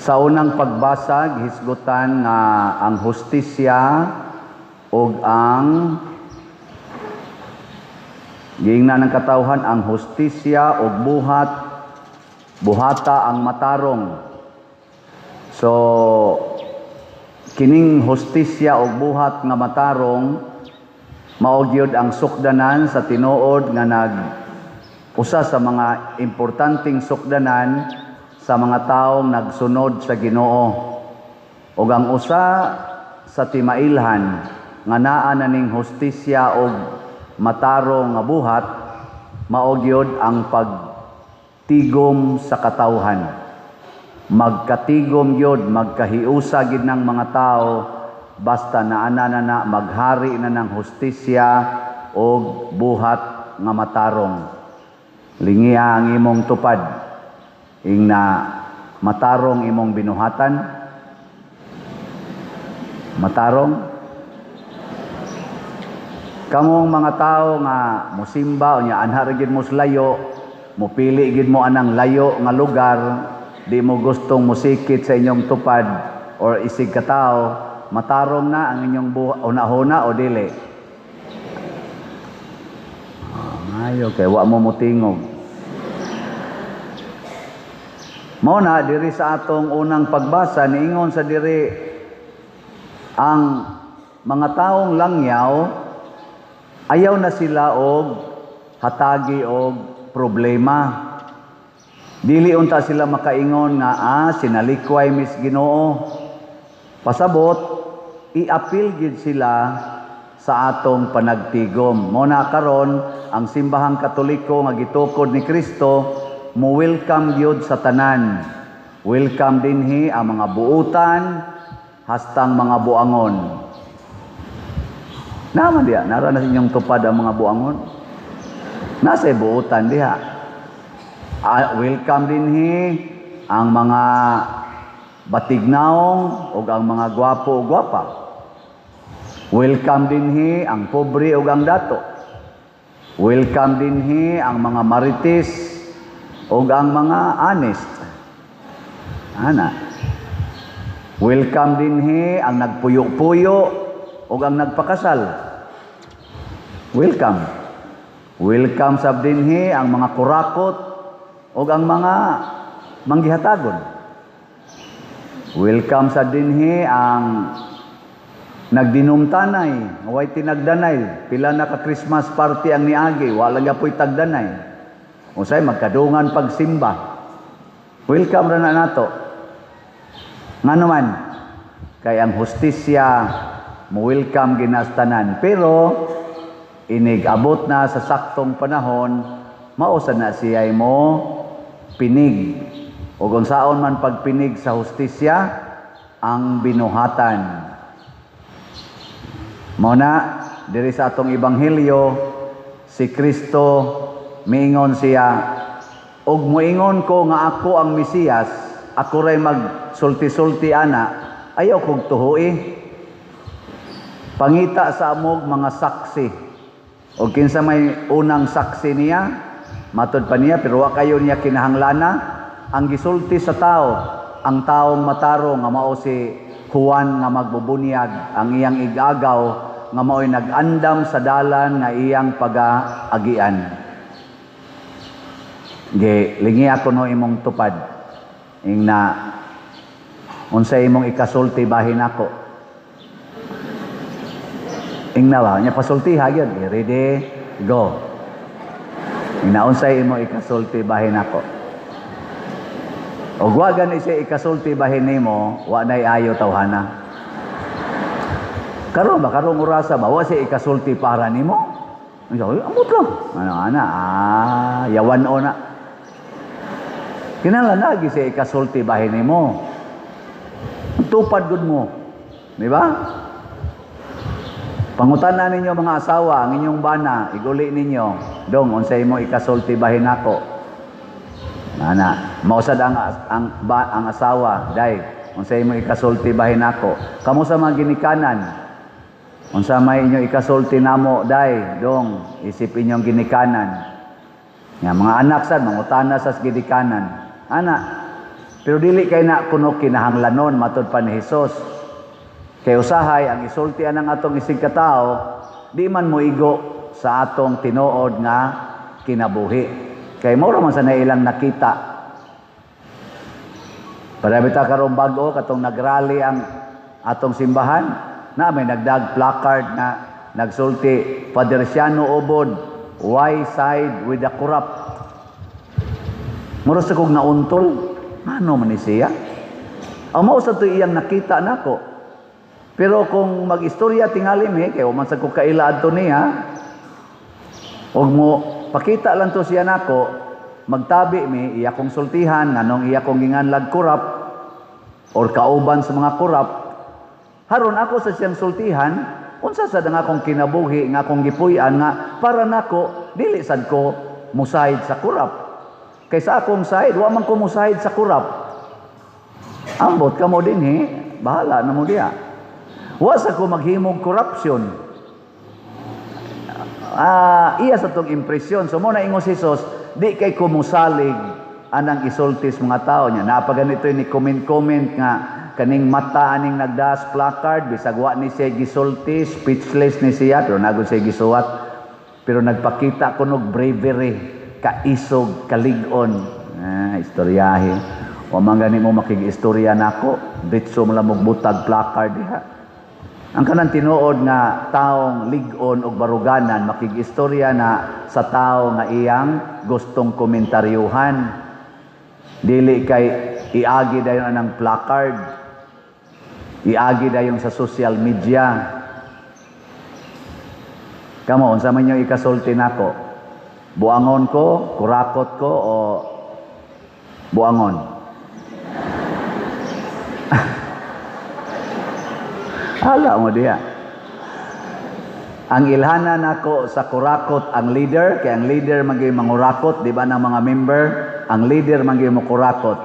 Sa unang pagbasa, gihisgutan nga ang hustisya ug ang giingnan ng katawhan ang hustisya ug buhat buhata ang matarong. So kining hustisya ug buhat nga matarong mao gyud ang sukdanan sa tinuod nga nag usa sa mga importanteng sukdanan sa mga taong nagsunod sa Ginoo. Ug ang usa sa timailhan nga naa na ning hustisya ug matarong nga buhat mao gyud ang pagtigom sa katawhan. Magkatigom gyud, magkahiusa gyud ng mga tao basta naana na na maghari na ng hustisya ug buhat nga matarong. Lingia ang imong tupad, ingna matarong imong binuhatan, matarong kamong mga tao nga musimba unya anha ra gyud mo sa layo, mupili gyud mo anang layo nga lugar, di mo gustong musikit sa inyong tupad or isig katao, matarong na ang inyong hunahuna o dili? Oh, maayo kay wa mo mutingog. Mao na diri sa atong unang pagbasa, niingon sa diri ang mga taong langyaw, ayaw na sila og hatagi og problema. Dili unta sila makaingon nga sinalikway mis Ginoo. Pasabot iapil gid sila sa atong panagtigom. Mao na karon ang simbahang Katoliko nga gitukod ni Kristo mo welcome gyud sa tanan. Welcome dinhi ang mga buutan hastang mga buangon. Naman diha, nara na sa inyong tupad ang mga buangon. Nasa buutan diha. Welcome dinhi ang mga batignaong ug ang mga gwapo ug gwapa. Welcome dinhi ang pobre ug ang dato. Welcome dinhi ang mga marites ug ang mga honest. Ana. Welcome dinhi ang nagpuyo-puyo ug ang nagpakasal. Welcome. Welcome sab dinhi ang mga kurakot ug ang mga manggihatagon. Welcome sa dinhi ang nagdinumtanay, way tinagdanay, pila na ka Christmas party ang niagi, wala gapoy tagdanay. Usay magkadungan pagsimba. Welcome ra na nato. Ngano man, kay ang hustisya mo welcome ginastanan, pero inig abot na sa saktong panahon, mao sad na siya mo pinig. O kung saon man pagpinig sa hustisya, ang binuhatan. Mao na diri sa atong ebanghelyo, si Kristo miingon siya, og moingon ko nga ako ang Mesiyas, ako ray magsulti-sulti ana, ayaw kog tuhui. Pangita sa amog mga saksi. Og kinsa may unang saksi niya, matod pa niya, pero wa kayo niya kinahanglana ang gisulti sa tao, ang taong matarong nga mao si Juan nga magbubunyag, ang iyang igagaw nga mao'y nag-andam sa dalan nga iyang pag-agian. Ge, lingi ako no imong tupad. Ingna unsa imong ikasulti bahin ako. Ingna ba nya pasulti ha gyud, ready go. Ingna unsay imong ikasulti bahin ako. Og wa gani siya ikasulti bahin nimo, wa nay ayo tawhana. Karon ba, karong orasa ba, wa siya ikasulti para nimo? Ang amot lang. Ano ana, yawan o na. Kinahanglan lagi siya ikasulti bahin nimo. Tupad gud mo. Di ba? Pangutana ninyo mga asawa, ang inyong bana, iguli ninyo. Dong, unsay imo ikasulti bahin nako. Ana, mausad ang asawa, day, unsay imo ikasulti bahin nako. Kamo sa mga ginikanan, unsa may inyo ikasulti namo, day, dong, isip inyong ginikanan. Nga mga anak sad mangutana sa ginikanan. Ana, Pero dili kay na kuno kinahanglanon matud pa ni Hesus. Kay usahay ang isulti ang atong isig katao, di man moigo sa atong tinuod nga kinabuhi. Kay mao ra man sa ilang nakita. Para bitaw karong bag-o katong nagrally ang atong simbahan, na may nagdag placard nga nagsulti, "Father Siano Ubod, why side with the corrupt?" Mura sa kog nauntol, ano man ni siya? Ang mao sa to iyang nakita nako. Pero kung mag-istorya tingali mi, kay man sa ko kaila adto niya, og mo pakita lang to siya nako, magtabi mi, iya kong sultihan nganong iya kong ginganlag corrupt or kauban sa mga corrupt. Haron ako sa siyang sultihan unsa sad ang akong kinabuhi nga akong gipuy-an nga para nako dili sad ko musayid sa corrupt. Kay sa akong side, wa man ko musayid sa corrupt. Ambot kamo dinhi, bahala na mo diha. Wa sa ko maghimog corruption. Iya sa tong impresyon. So mo na ingon si Jesus, di kay kumusalig anang isultis mga tao niya. Napaganito ni comment-comment nga kaning mata aning nagdas placard, bisag wa ni siya gisulti, speechless ni siya, pero nagod siya gisuwat. Pero nagpakita kunog bravery, kaisog, kalig-on. Istoryahe. Wa man gani mo makig-istorya nako, ditso mo lang butag placard diha. Ang kanang tinuod nga taong lig-on og baruganan makig-istorya na sa tao nga iyang gustong komentaryuhan. Dili kay iagi dayon anang placard. Iagi dayon sa social media. Kamo, unsa man yung ikasulti nako? Buangon ko, kurakot ko, o buangon? Hala mo diya. Ang ilhanan nako sa kurakot ang leader, kay ang leader magyud mangurakot, di ba ng mga member? Ang leader magyud mokurakot.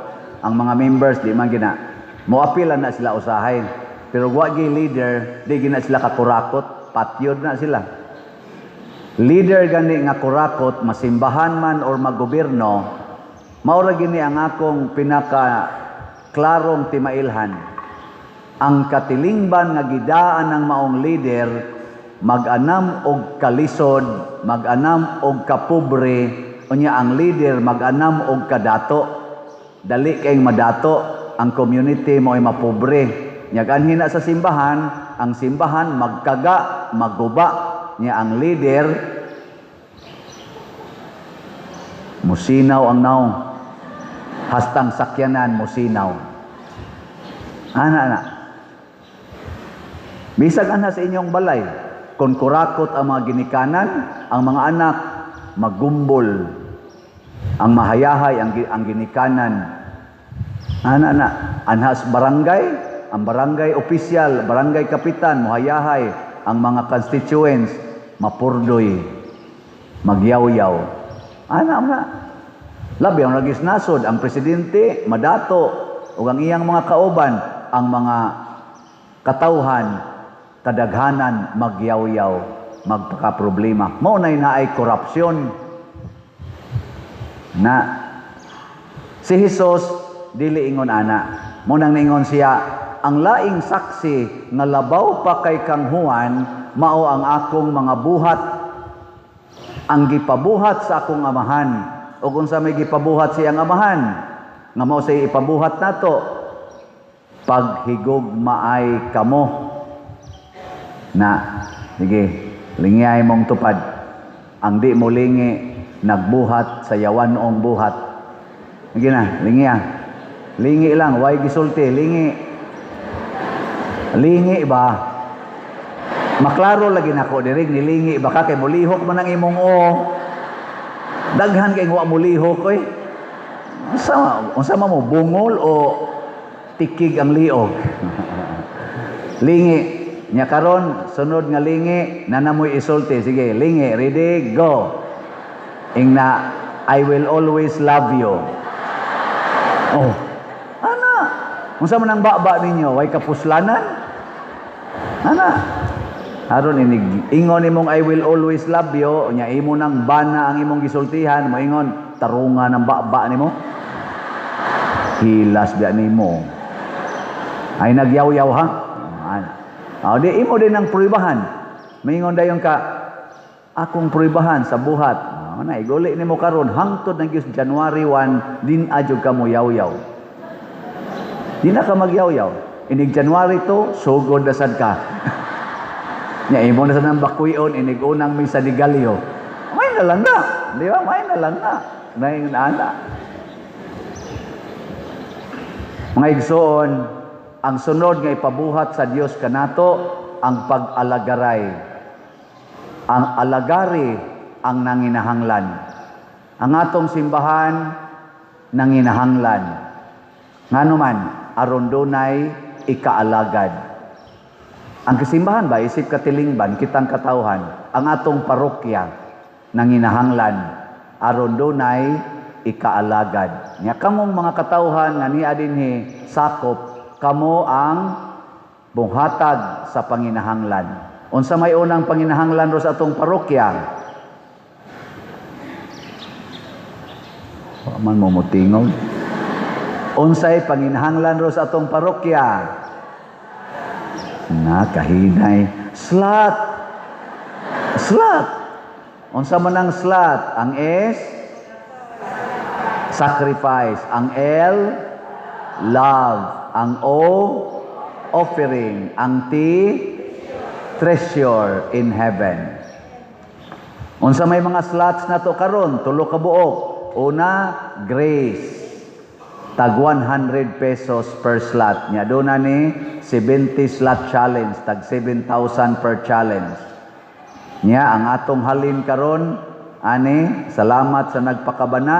Ang mga members di man gina. Moapil na sila usahay. Pero wa gyud leader, di gina sila kakurakot, patyod na sila. Leader gani nga kurakot, masimbahan man or maggobyerno, mao ra gini ang akong pinaka klarong timailhan. Ang katilingban nga gidaan ng maong leader, mag-anam og kalisod, mag-anam og kapobre, unya ang leader mag-anam og kadato. Dali kayong madato, ang community mo ay mapobre. Nya anhin na sa simbahan, ang simbahan magkaga, magguba. Nya ang leader musinaw ang naong, hastang sakyanan musinaw. Ana na. Bisag ana sa inyong balay, kung kurakot ang mga ginikanan, ang mga anak magumbol, ang mahayahay ang ginikanan. Ana na, anhas barangay, ang barangay opisyal, barangay kapitan, muhayahay ang mga constituents, mapurdoy, magyawyaw. Ana na. Labi ang ragis nasod, ang presidente madato ug ang iyang mga kauban, ang mga katawhan kadaghanan magyawyaw, magpakaproblema. Mao nay naay korupsyon. Na si Hesus dili ingon ana. Mo nang niingon siya, ang laing saksi nga labaw pa kay kang Juan mao ang akong mga buhat, ang gipabuhat sa akong amahan. O kung sa may gipabuhat siyang amahan, nga mao say ipabuhat nato, paghigugmaay kamo. Na, sige, lingiyay mong tupad. Ang di mo lingi, nagbuhat sa yawanong buhat. Sige na, lingiya. Lingi lang, way gisulti, lingi. Lingi ba? Maklaro lagi nako dirig nilingi ba ka kay mulihok man ang imong o. Daghan kay wa mulihok oy. Unsa mo bungol o tikig ang liog? Lingi. Nya karon sunod nga lingi nanamoy isulti. Sige, lingi, ready, go. Ingna, I will always love you. Oh. Ana, unsa man ang baba ninyo? Way kapuslanan? Ana. Aron inig ingon nimong I will always love you, nya imo nang bana ang imong gisultihan, moingon tarunga ng baba nimo. Hilas biya nimo. Ay nagyaw-yaw ha? Ana. Oh, di imo din ang pruibahan. Maingon dayon ka, akong pruibahan sa buhat. Oh, na iguli nimo karon hangtod ng January 1 din adyo ka mo yaw-yaw. Di na ka magyaw-yaw. Inig January 2, sugod na sad ka. Nya imo na sad ang bakuyon inig unang misa de gallo. May na lang na. Di ba? May na lang na. Naing ana. Mga igsoon, ang sunod nga ipabuhat sa Dios kanato ang pag-alagaray. Ang alagari ang nanginahanglan. Ang atong simbahan nanginahanglan. Ngano man, aron dunay ikaalagad. Ang kasimbahan ba, isip katilingban, kitang katawhan, ang atong parokya nanginahanglan, aron dunay ikaalagad. Nya kamong mga katawhan nga niya dinhi sakop, kamo ang bunghatag sa panginahanglan. Unsa may unang panginahanglan ro sa atong parokya? Wa man mo motingog. Unsay panginahanglan ro sa atong parokya? Na kahinay. Slot. Slot. Unsa man ang slot? Ang S, sacrifice. Ang L, love. Ang O, offering. Ang T, treasure in heaven. Unsa may mga slots na to karon? Tulo ka buok. Una, grace. Tag 100 pesos per slot. Nya doon na ni 70 slot challenge, tag 7,000 per challenge. Nya ang atong halin karon ani, salamat sa nagpakabana,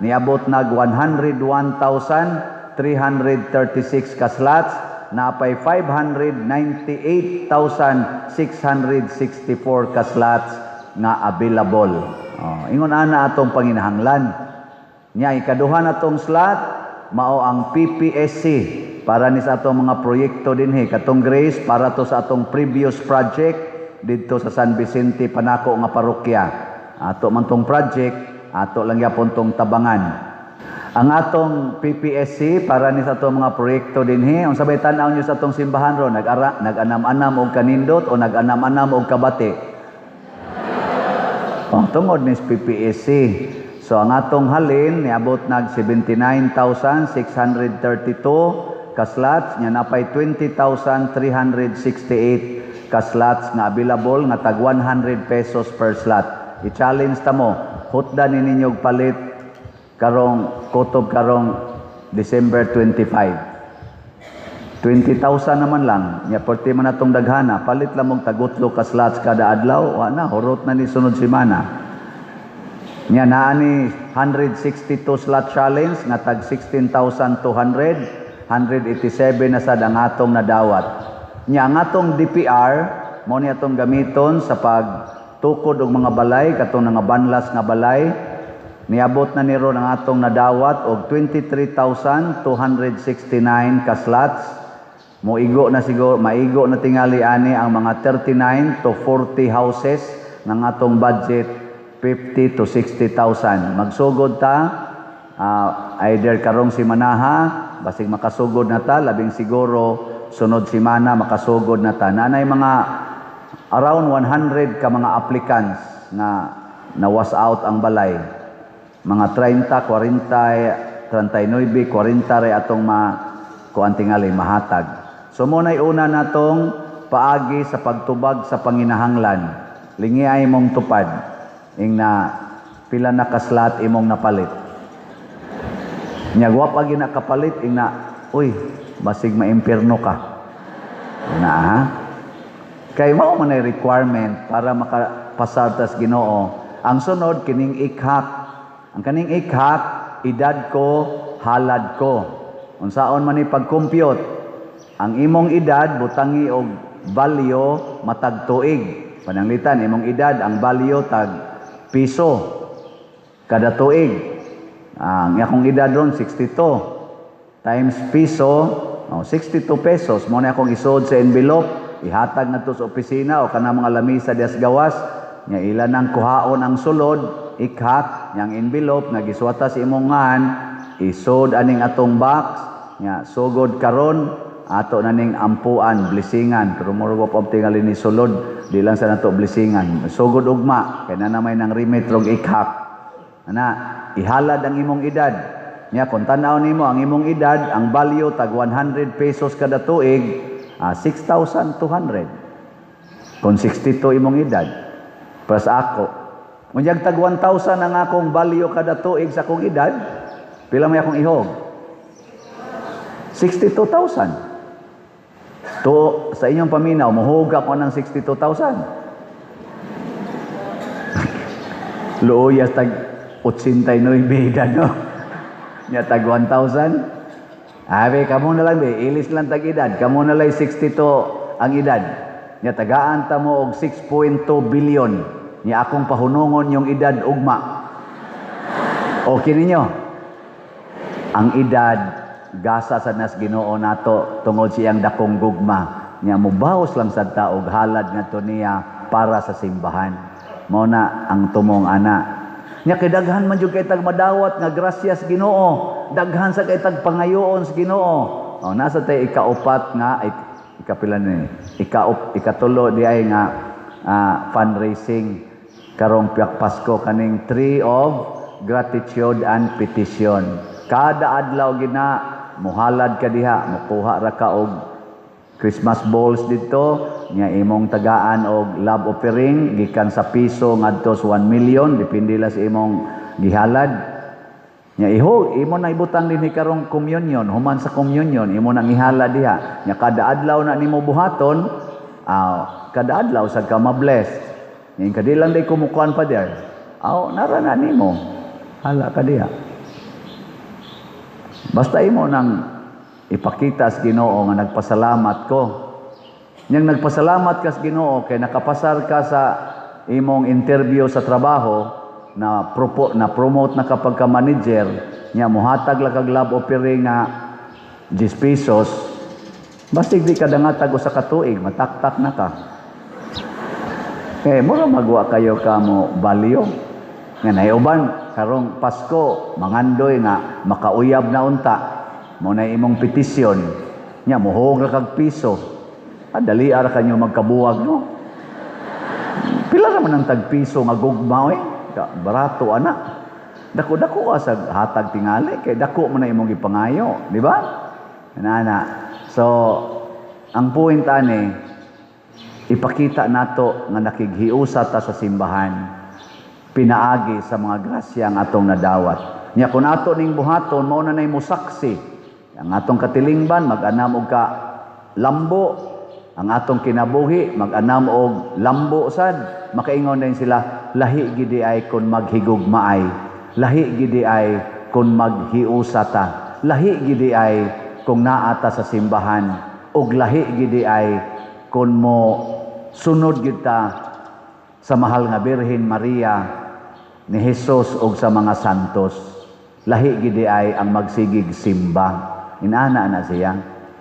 niabot nag 101,336 ka slots, napay 598,664 ka slots nga available. Oh, ingon ana atong panginahanglan. Nya ikaduha na tong slot mao ang PPSC para ni sa atong mga proyekto dinhi, katong grace para to sa atong previous project didto sa San Vicente Panako nga parokya. Ato man tong project, ato lang gyapon tong tabangan. Ang atong PPSC para ni sa atong mga proyekto dinhi, unsa bay tan-aw niyo sa atong simbahan ron, nag-ara, nag-anam-anam og kanindot o nag-anam-anam og kabati? Oh, tungod ni PPSC. So ang atong halin niabot nag 79,632 ka slots, nya napay 20,368 ka slots nga available nga tag 100 pesos per slot. I-challenge ta mo, hutda ni ninyo og palit karong kutob karong December 25. 20,000 naman lang, nya perti man atong daghana, palit lang mong tagutlo ka slots kada adlaw, wa na, hurot na ni sunod semana. Nya naa ni 162 slot challenge nga tag 16,200, 187 na sad ang atong nadawat. Nya ang atong DPR mo ni atong gamiton sa pagtukod og mga balay, katong nga banlas nga balay, niabot na ni ron ang atong nadawat og 23,269 ka slots. Moigo na siguro, maigo na tingali ani ang mga 39 to 40 houses ng atong budget 50 to 60,000. Magsugod ta either karong simanaha, basig makasugod na ta, labing siguro sunod simana makasugod na ta. Nanay mga around 100 ka mga applicants na na-wash out ang balay. Mga 30, 40, 39, 40 ray atong ma kuan tingali mahatag. So mo nay una natong paagi sa pagtubag sa panginahanglan. Lingi ay mong tupad ing na pila na kaslat imong napalit. Nya wa pa gina kapalit ing na uy basig maimpierno ka. Na ha? Kay mao man ay requirement para makapasar tas Ginoo. Ang sunod kining ikhak. Ang kaning ikhak, edad ko, halad ko. Unsaon man ni pag-compute? Ang imong edad butangi og value matag tuig. Pananglitan imong edad ang value tag piso kada tuig. Ang akong edad ron 62 times piso, oh, 62 pesos mo na akong isuod sa envelope, ihatag ngadto sa opisina o kanang mga lamisa dias gawas, nya ilan ang kuhaon ang sulod, ikhak nyang envelope nga gisuwata sa imong ngahan. Isod aning atong box nya sugod karon ato na ning ampuan, blessingan, pero murag wa pa tingali ni sulod, di lang sa nato blessingan. Sugod ugma kay na may nang remit rog ikhak. Ana, ihalad ang imong edad. Nya kung tan-aw nimo ang imong edad, ang value tag 100 pesos kada tuig, 6,200. Kung 62 imong edad, para sa ako. Unyag tag 1,000 ang akong value kada tuig sa akong edad, pila may akong ihog? 62,000. To, sa inyong paminaw, muhog ako ng 62,000. Luoyas tag 89 edad, no? Nya tag 1,000. Abi, kamo na lang, be, ilis lang tag edad. Kamo na lang 62 ang edad. Nya tagaan ta mo og 6.2 billion. Nya akong pahunungon yung edad ugma. Okay ninyo? Ang edad gasa sa nas Ginoo nato tungod siyang dakong gugma. Nya mubaos lang sad ta og halad ngadto niya para sa simbahan. Mao na ang tumong ana. Nya kay daghan man jud kay tag madawat nga grasya sa Ginoo, daghan sa kay tag pangayoon sa Ginoo. O nasa tay ikaupat nga ay ikapila ni ikatulo di ay nga fundraising karong Pasko, kaning Tree of Gratitude and Petition. Kada adlaw gina muhalad ka diha, mukuha ra ka og Christmas balls dito, nya imong tagaan og love offering gikan sa piso ngadto sa 1 million, depende la sa imong gihalad. Nya iho imo na ibutang dinhi karong communion, human sa communion imo nang ihalad diha. Nya kada adlaw na nimo buhaton, kada adlaw sad ka ma-bless. Nya kadi lang day kumukuan pa der. Aw nara na nimo. Hala ka diha. Basta imo nang ipakita sa Ginoo nga nagpasalamat ko. Nyang nagpasalamat ka sa Ginoo kay nakapasar ka sa imong interview sa trabaho, na na promote na kapag ka manager, nya mohatag lang kag love offering nga 10 pesos, basig di ka dangatag usa ka tuig, mataktak na ka. Kay mura magwa kayo ka mo value. Nga naiuban karong Pasko, mangandoy nga makauyab na unta, mo na imong petisyon, nya muhog ra kag piso. Dali ara kanyo magkabuwag, no? Pila ra man ang tag piso nga gugma, oy? Barato ana. Dako-dako ka sa hatag tingali kay dako man na imong gipangayo, di ba? Ana. So, ang point ani, ipakita nato nga nakighiusa ta sa simbahan pinaagi sa mga grasya ang atong nadawat. Nya kung ato ning buhaton, mao na nay mosaksi. Ang atong katilingban mag-anam og ka lambo, ang atong kinabuhi mag-anam og lambo sad. Makaingon din sila, lahi gidi ay kun maghigugmaay, lahi gidi ay kun maghiusa ta, lahi gidi ay kung naa ta sa simbahan, ug lahi gidi ay kun mo sunod kita sa mahal nga Birhen Maria ni Jesus ug sa mga santos. Lahi gidi ay ang magsigig simba. Inana na siya.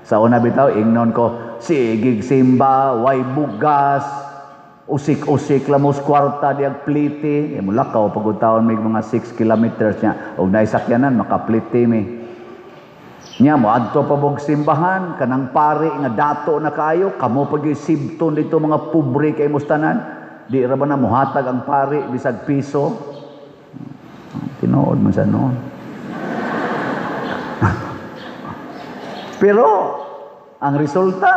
Sa una bitaw ingnon ko, sigig simba, way bugas, usik-usik lamos kwarta diag pliti. E mulakaw pagod taon may mga 6 kilometers niya. Og naisakyanan makapliti mi. Nya mo adto pa bog simbahan kanang pari nga dato na kaayo, kamo pag sibton dito mga pobre kay mustanan. Di ra ba na muhatag ang pari bisag piso? Tinuod man sa noon. Pero ang resulta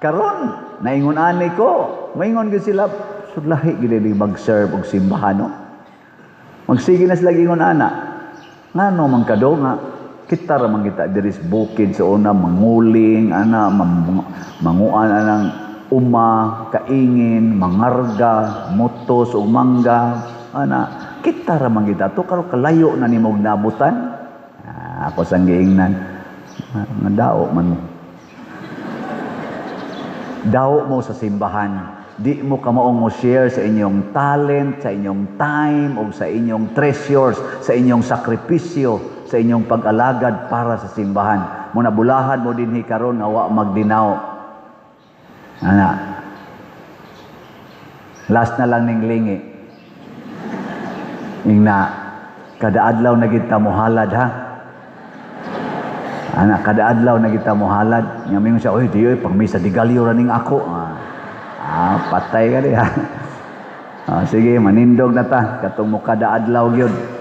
karon naingon ani ko, maingon gyud sila sulahi gyud ni mag-serve og simbahan, no? Magsige na sila ingon ana. Ngano man kado nga kita ra man kita diri sa bukid sa una manguling ana, manguan anang uma, kaingin, mangarga, mutos ug mangga ana, kita ra man kita to karon kalayo na nimog nabutan. Ako sang giingnan nga dao man mo. Dao mo sa simbahan. Di mo kamaong mo share sa inyong talent, sa inyong time, o sa inyong treasures, sa inyong sakripisyo, sa inyong pag-alagad para sa simbahan. Muna bulahan mo dinhi karon nga wa magdinaw. Ana. Last na lang ning lingi. Ingna, kada adlaw na gid ta mohalad, ha. Ana, kada adlaw na kita mohalad. Nga mingon siya, "Oy, di oy, pang misa de gallo ra ning ako." Ah, patay ka diha. Ah, sige, manindog na ta katong mo kada adlaw gyud.